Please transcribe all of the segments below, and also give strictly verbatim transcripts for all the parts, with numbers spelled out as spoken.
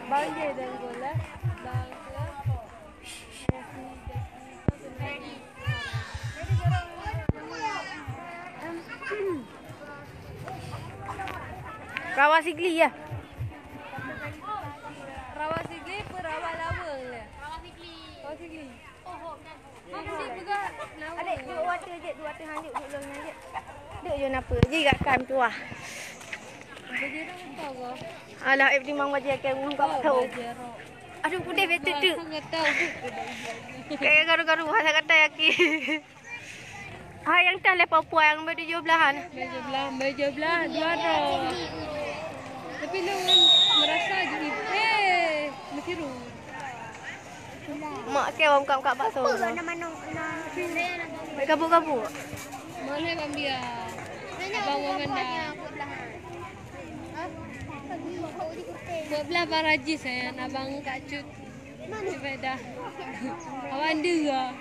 Bang je dan gol, eh. Bang ke. Rawa Sigli ya. Rawa Sigli, pun rawa lawang ya. Rawa Sigli. Adek, dua water je, dua water hanjuk, dua water hanjuk. Duk je napa? Ji kat kan tuah. Alah, F D mang bajai ke ngum kat tahu. Aduh, putih betul tu. Kayak garu-garu, hanya kata yakin. Hai, yang tah lepas puai, yang baju belahan. Baju belah, baju belah, dua roh. Tapi lu merasa jadi, eh, mesti ru. Mak ke orang kap-kap bakso. Kabuk-kabuk. Mana Bang Biar? Abang Bang Ganda. Buat belah Bang Raji saya, abang Kak Cut. Mana dah? Abang dua.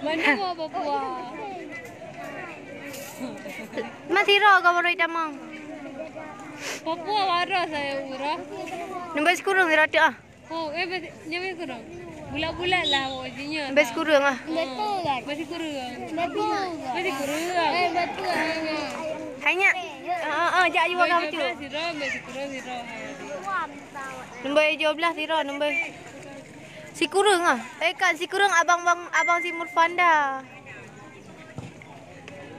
Mana mau Papua? Masih roh kau baru tamang. Papua waras saya urah. Nombor sekurung roh tu ah. Oh, eh, bes-, nyamai kurang. Bulat-bulat lah pokoknya. Bes kurang ah. Betul kan? Bes kurang. Betul kan? Bes kurang. Eh, betul kan? Hanya, ah, ah, ah, jak juga kau tu. Sira, bes kurang, sira. Nombor tujuh belas sira, nombor. Sikurang ah. Eh, kan Sikurang abang, bang, abang si Murfanda.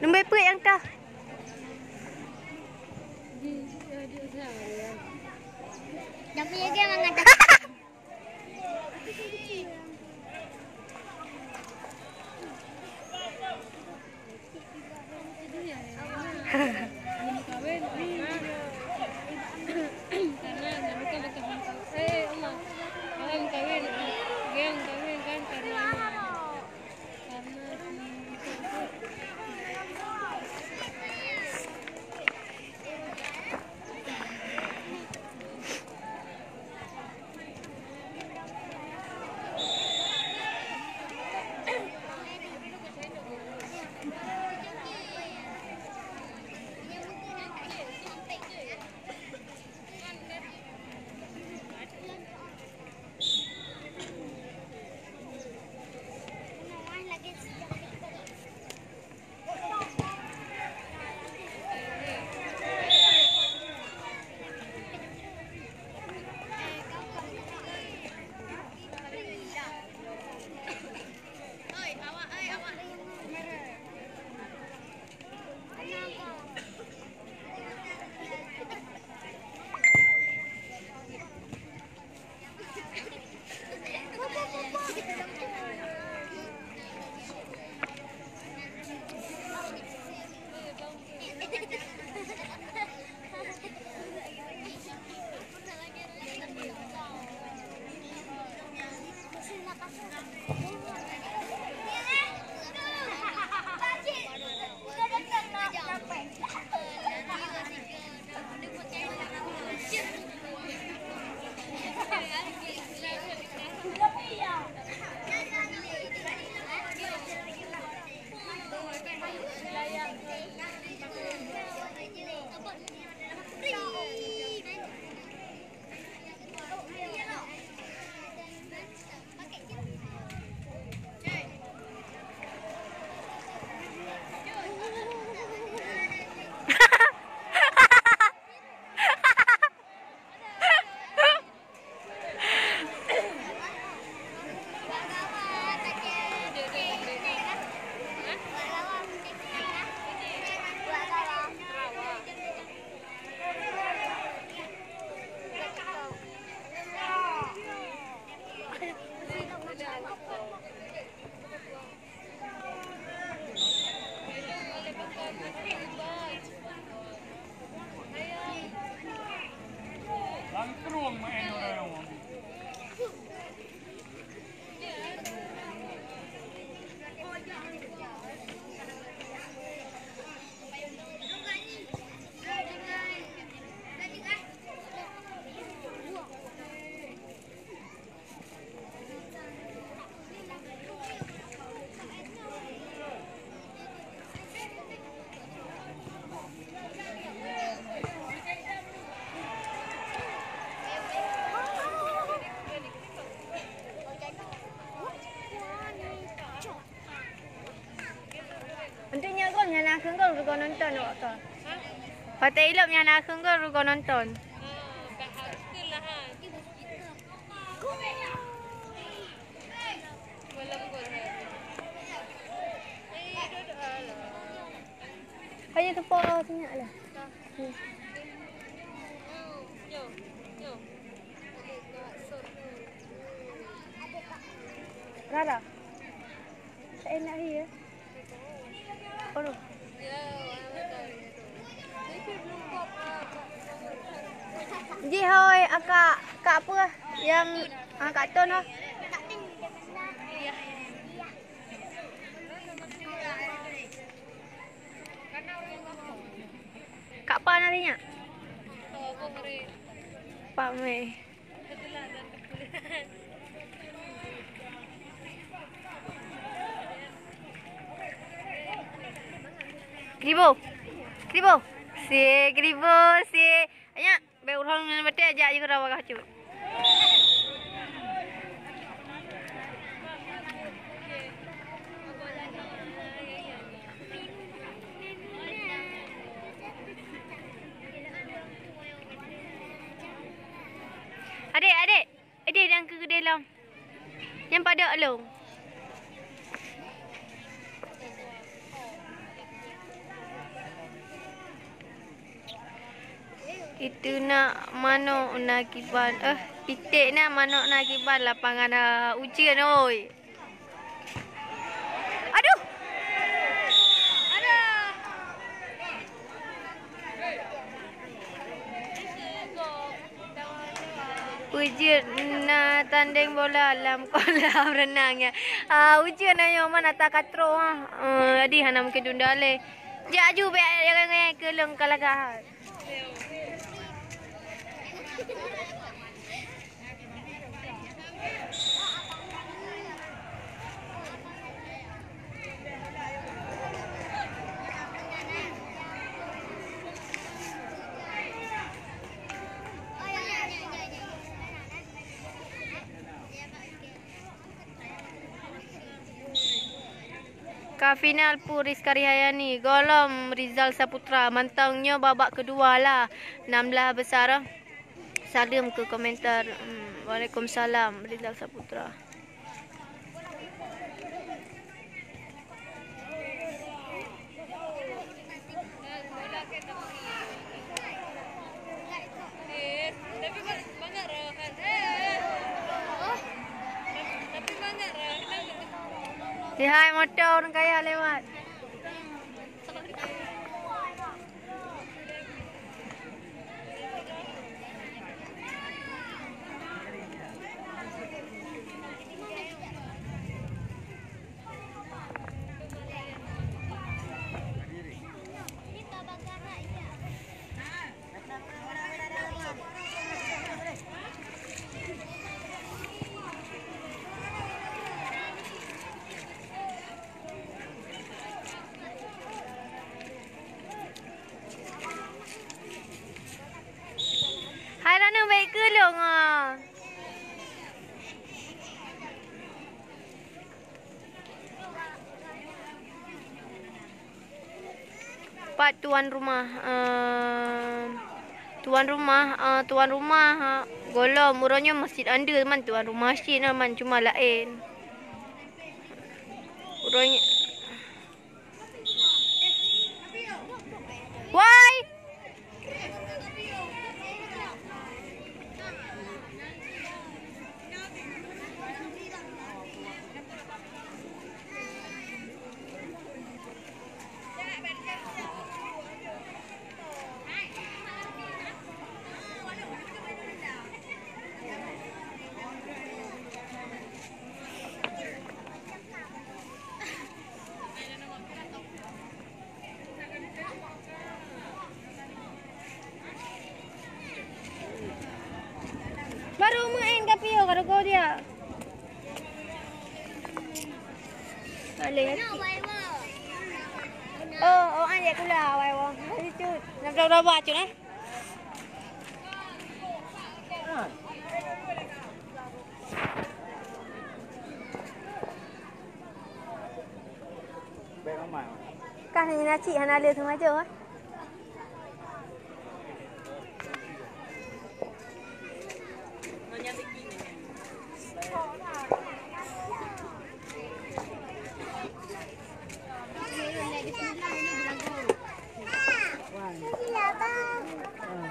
Nombor peuet yang tah. Tapi ya, dia mangat. Nonton awak ka. Patai ilop nyang na kheueh gol rugoe nonton. Hanya teupo sinyak lah. Rara. Tak enak dia. Aduh. Ji hoi, akak, kak apa yang, ah, kak Ton lah. Kak Pan hari nyak? Pak Mei. Kribo. Kribo. Si kribo si. Anya, be urang nyan batai jak je keu rawa kah cut. Adek, adek. Adek nyang keu keudeh lom. Nyang padok lom. Itu nak manok na kiban. Eh, iték nak manok na kiban lapangan, ah, ujeuen, oi. Aduh. Aduh. Ujeuen na tandeng bola lam kolam renang ya. Ah, ujeuen ayo man ata katro ah. Eh, jadi hana mungkin tunda lé. Jak aju be ngai keu lôn ka lagak. Ka final pu Rizka Rihayani, golom Rizal Saputra, mantong nyoe babak keudua lah, enam belas besar. Saleuem keu komentar. Hmm, waalaikumsalam, Rizal Saputra. Hai, motor ureueng kaya lewat. Hai, lanu baik ke long ah. Pat tuan rumah, eh, tuan rumah, eh, tuan rumah, eh, golom uroe nyoe masjid ande man tuan rumah cit na man cuma laén. Uroe nyoe. Wai! Baru meu'en ka piôh ka rugoe dia. Boleh. Oh, oh, anjay kula, wai wong. Mari cut. Nak berapa cut eh? Kah ni Cik hana le sengaja, eh.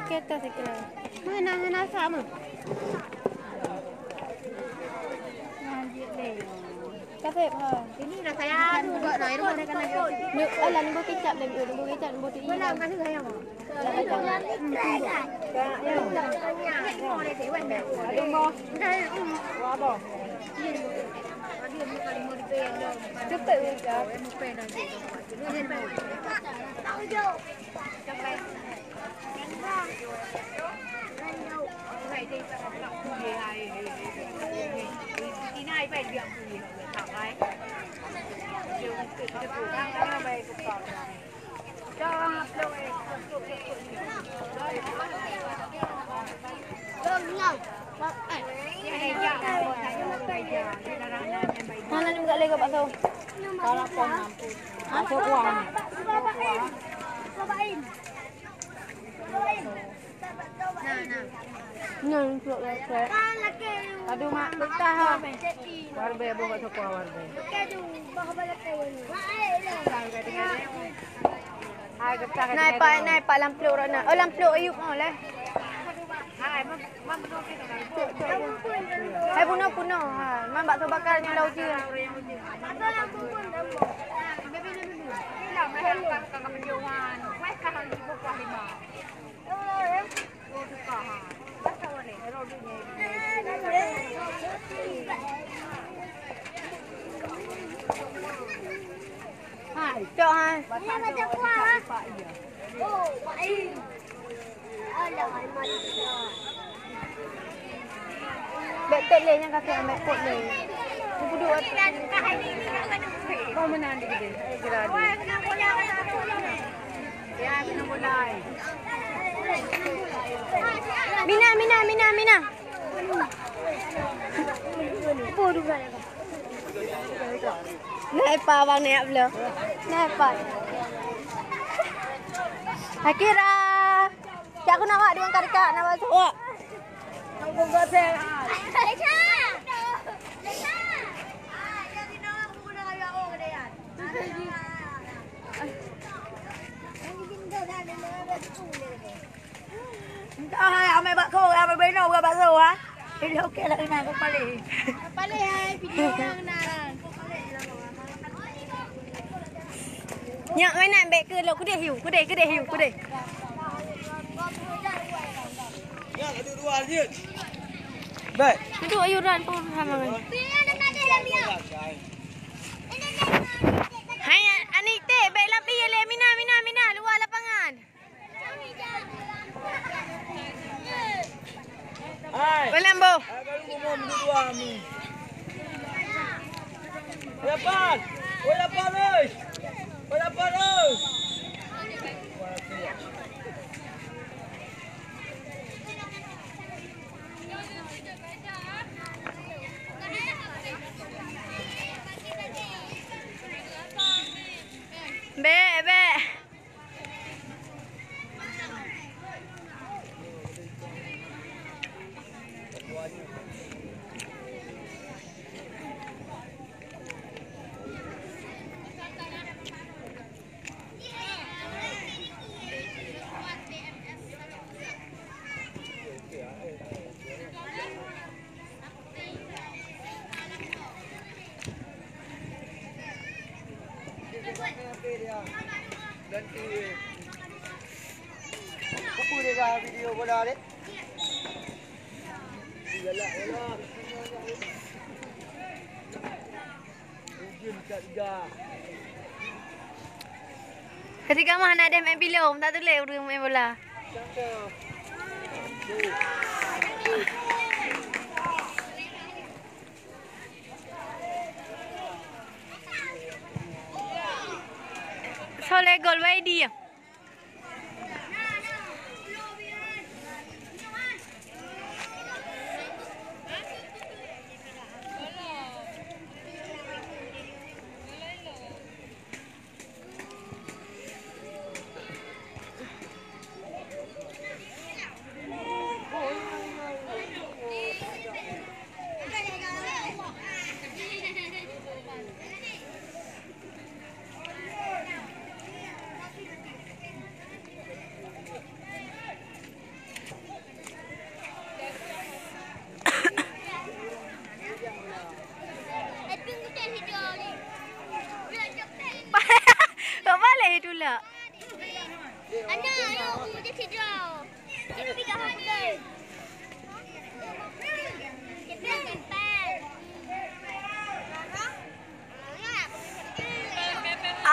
Kita sekilas. Mana, mana sama? Kasih, ha. Ini dah saya tu buat dah. Ni, alah, ni buah kecap dah, ni buah kecap, ni buah tu. Belum, kasih saya, Mak. Aduh, Mak. Wah, apa? Cepat, Mak. Mana ni buka lego bakso? Bakso kuah. Nah, nah. Nyan untuk leko. Aduh, mak, betah, ha. Warbe, boh kat toko warbe. Hai, getah. Nai, Pak, nai, Pak, lam plok rot na. Oh, lam plok Ayub, oh, leh. Hai, bunoe, bunoe. Ha, man bakso bakar nyoe lau je. Hai, cok hai. Ini macam kuah, ha? Oh, Pak Im. Alah, hai, mati. Bèk tét lé nyang ka keu mèk pot lé. Kudu. Oh, meunan di gede. Eh, geura di. Ya, kena mulai. Mina, Mina, Mina, Mina. Bodoh kan. Nai pa abang nai bloe. Nai pa. Akira. Cak aku nak wak dengan karika nak masuk. Wak. Entah hai, amai bak ko, amai beno, bukan bak so, ha? Jadi okey lah, kena aku paling. Paling hai, video yang narang. Nyak mainan bek ke lo, kudeh hiu, kudeh, kudeh hiu, kudeh. Nyak, ada dua je. Baik. Itu ayuran pun sama kan. Hai, Anik, teh, bek lapi le, Mina, Mina, Mina, luar lapangan. Hai. Boleh, Ambo. Hai, baru ngomong dua ni. Lapan. Oh, lapan, oi. Oh, lapan, oi. Bek, bek. Ganti. Apa dia dah video bola dek? Galak bola. Ujung kat tiga. Ketika mah hana deh main pilom, tak tuléh ureueng main bola. Soleh gol, wai dia.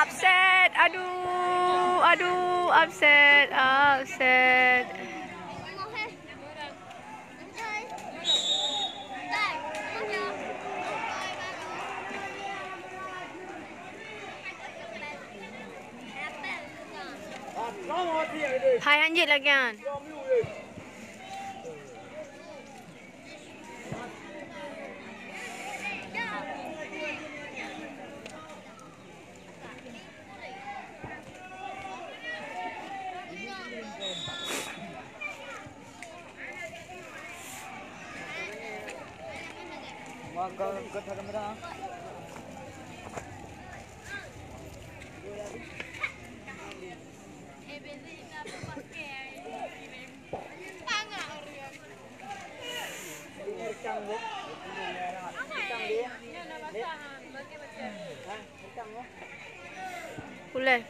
Upset, aduh, aduh, upset, upset. Hai, hanjeuet lagèe nyan. Ulèe.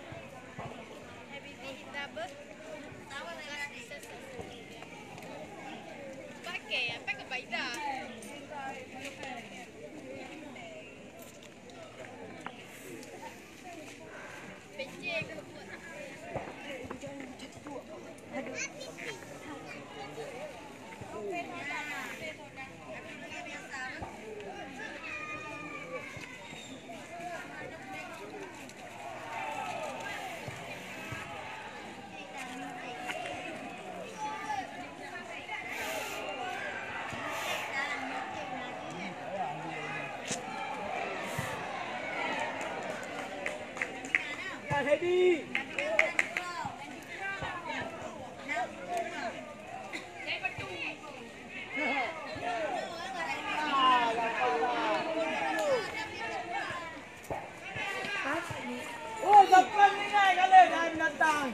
Oh, siapa ni naik kali dah binatang?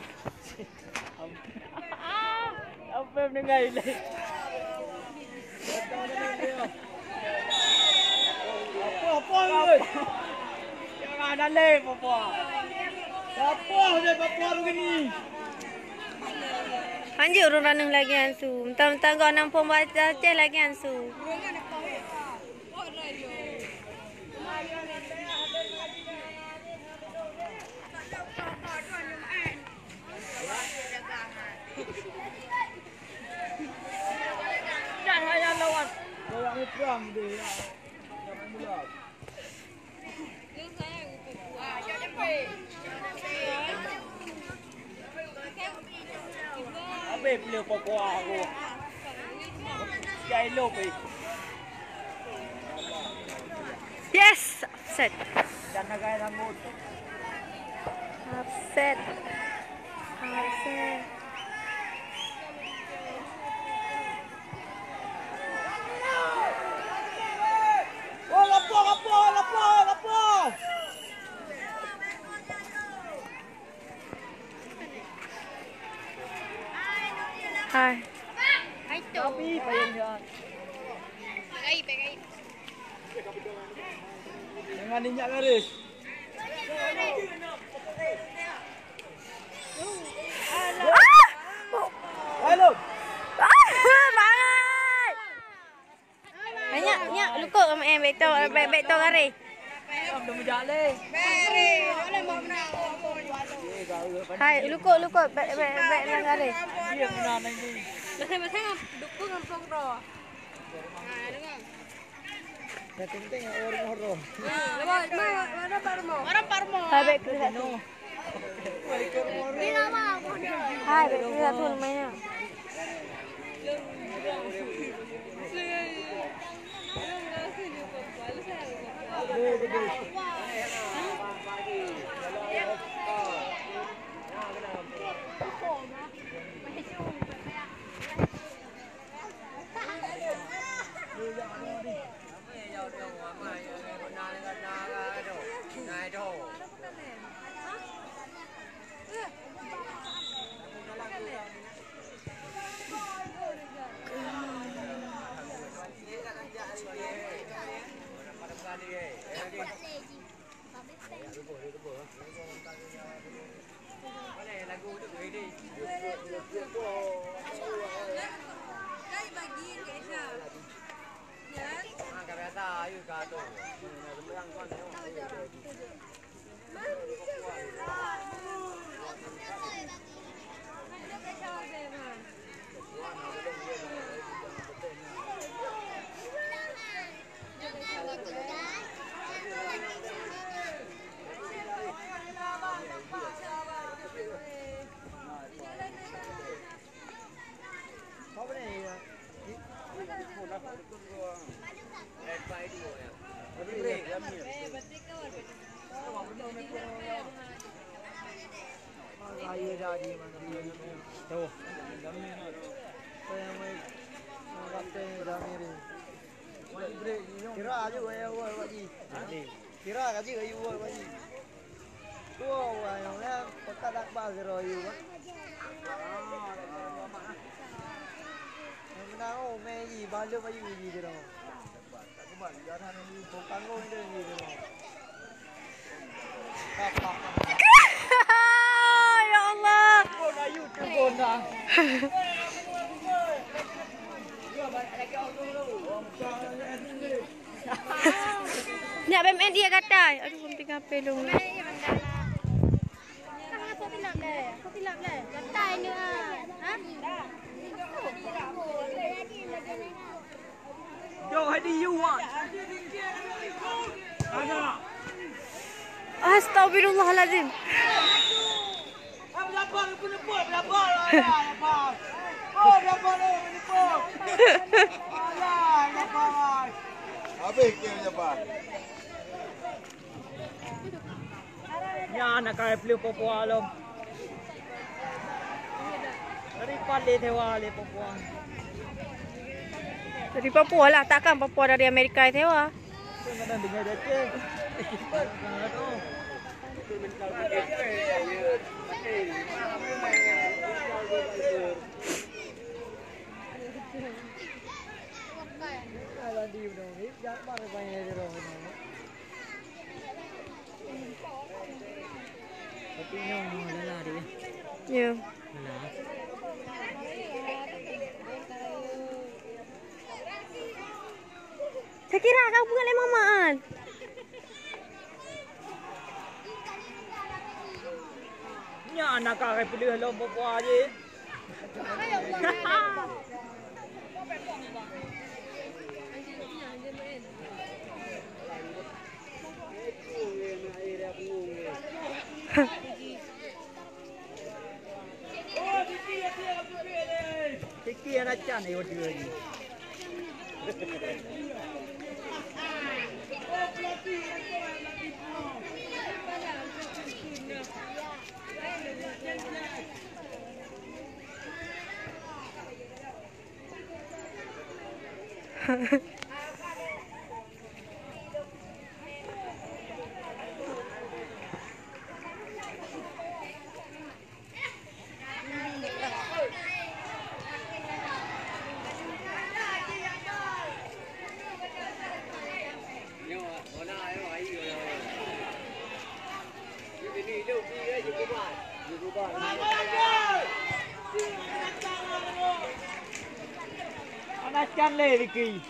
Apa yang mendengar ini? Apa, apa ni? Jangan ada leh, apa? Apa udah apa begini? Hanjeuet ureueng raneueng lagèe nyan su. Mentang-mentang gob nam phôn bahasa Aceh lagèe nyan su. Habéh peuleueh pokoa aku. Jai lop eh. Yes, offside. Dan nagai rambut. Offside. Offside. Oh, lapor, lapor, lapor, lapor. Hai. Hai tu. Tapi payung dia. Pegai, pegai. Jangan injak garis. Ah! Halo. Ah, bangai. Nyak, nyak, lukok eh, bèk to, bèk, bèk to garéh. Hai, lukok, lukok, bèk, bèk, bèk lam garéh. Masing-masing dukung amplop roh. Nah, dengar. Yang penting orang roh. Nah, mana, mana Pak Remo? Mana Pak Remo? Hai, bèk, bèk. Hai, bèk, bèk, tu namanya. Kira aja, ayo, ayo, Pak Ji. Kira aja, ayo, ayo, Pak Ji. Dua orang yang lain, pekat tak pas kira ayo, Pak. Yang menang, oh, Mei Ji, balu Pak Ji, Ji kira. Ya Allah. Nyak B M N I ya gatai. Aduh, hampir ngapai dong. Astagfirullahaladzim. Habis ke Japan. Nyan na ka peuleueh Papua lom. Dari Palé Tewa lé Papua. Dari Papua lah, takkan Papua dari Amerika Tewa. Kan ada dengar Aceh. Tapi nyoe lelah dia. Ya. Lelah. Saya kira kau buat leh mamaan. Nyan na ka peuleueh lom Papua jih. Tiki anak can ni, waduh ni. Panas kan lé, Ricky.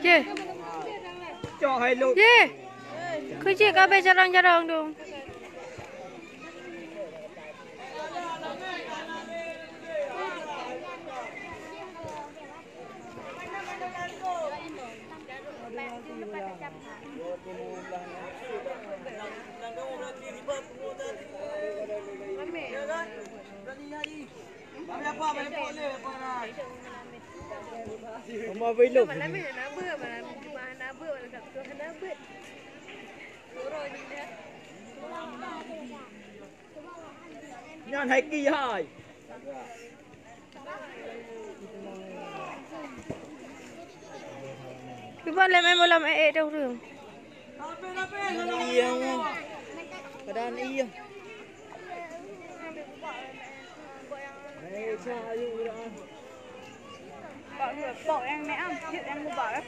Ye. Cok hai lu. Ye. Keujiek ka abéh jarang-jarang dong. Uma belum. Malam ni hana beuet, malam Jumaat hana beuet, malam Sabtu hana beuet. Uroe jih dah. Nyan hai ki hai. Cuba lem malam eh eh dah ureueng. Iya. Keadaan iya. Pok, pok nyang ni am, cit nyang mubah eh.